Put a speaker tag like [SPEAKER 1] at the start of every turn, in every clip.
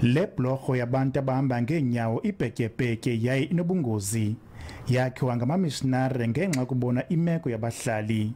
[SPEAKER 1] Le blorho yabantu abahamba ngeenyawo ibhetyebhetye yaye inobungozi. Yakhiwa ngamamishinari ngenxa yokubona imeko yabahlali.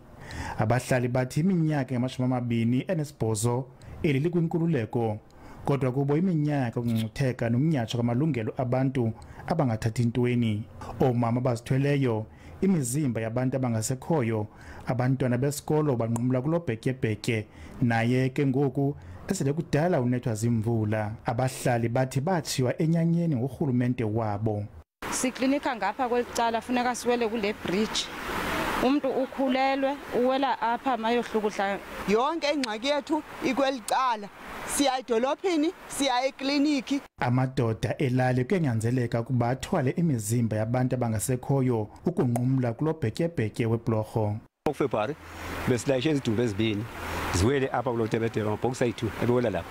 [SPEAKER 1] Abahlali bathi iminyaka engama-28 eli likwinkululeko, kodwa kubo iminyaka ukungcungcutheka nokunyatshwa kwamalungelo abantu abangathathi ntweni. Oomama abazithweleyo, imizimba yabantu abangasekhoyo, abantwana besikolo banqumla kulo bhetyebhetye, naye ke ngoku esele kudala unethwa ziimvula. Abahlali bathi batshiywa enyanyeni ngurhulumente wabo.
[SPEAKER 2] Siklinika ngapha kweli cala, funeka siwele kule bridge. Umntu ukhulelwe, uwela apha mayohlukuhla.
[SPEAKER 3] Yonke ingxaki yethu ikweli cala. Siya edolophini, siya ekliniki.
[SPEAKER 1] Amadoda elali kuyanyanzeleka ukuba athwale imizimba yabantu abangasekhoyo ukunqumla kulo bhetyebhetye weblorho.
[SPEAKER 4] NgoFebruwari besilayishe izidumbu ezibini ziwele apha kulo tebetebe, amabhokisi ayi-2 ebewela lapha,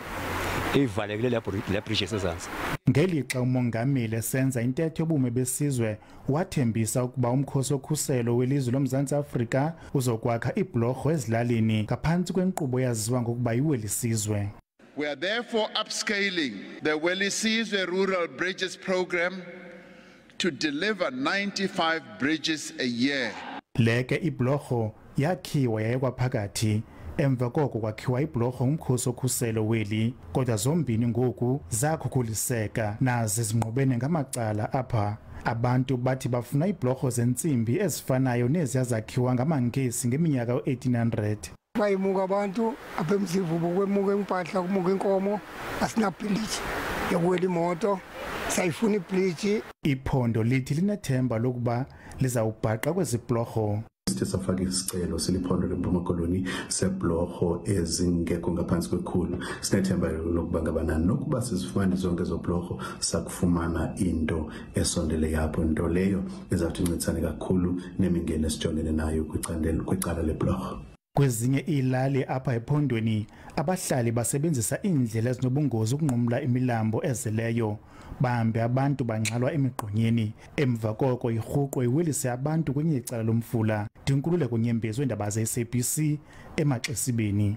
[SPEAKER 4] ivalekile le bridge esezantsi.
[SPEAKER 1] Ngelixa umongameli esenza intetho yobume besizwe, wathembisa ukuba umkhosi wokhuselo welizwe loMzantsi Afrika uzokwakha iibhlorho ezilalini ngaphantsi kwenkqubo eyaziwa ngokuba iWelisizwe.
[SPEAKER 5] We are therefore upscaling the Welisizwe Rural Bridges Program to deliver 95 bridges a year.
[SPEAKER 1] Le ke iblorho yakhiwa yayekwa phakathi, emva koko kwakhiwa iblorho ngumkhosi wokhuselo weli, kodwa zombini ngoku zakhukhuliseka nazi zingqubene ngamacala apha. Abantu bathi bafuna iblorho zentsimbi ezifanayo neziya zakhiwa ngamaNgesi ngeminyaka yo-1800.
[SPEAKER 6] Bayimuka abantu apha eMzivubu, kwemuka impahla, kumuka inkomo. Asinabhiliji yokuwela imoto, sayifuna ibhriji.
[SPEAKER 1] Iphondo lithi linethemba lokuba lizawubhaqa kwezi blorho.
[SPEAKER 7] Sithe safaka isicelo siliphondo leMpuma Koloni seblorho ezingekho ngaphantsi kwekhulu. Sinethemba lokuba ngabana nokuba sizifumane zonke ezo blorho, sakufumana into esondele apho, nto leyo ezawuthi incedisane kakhulu nemingeni esijongene nayo kwicandelo, kwicala leblorho.
[SPEAKER 1] Kwezinye iilali apha ephondweni, abahlali basebenzisa iindlela ezinobungozi ukunqumla imilambo ezeleyo. Bambi abantu bangxalwa emigqonyeni, emva koko irhuqwe iwelise abantu kwenye icala lomfula. Ndinkululeko Nyembezi weendaba ze-SABC eMaxesibeni.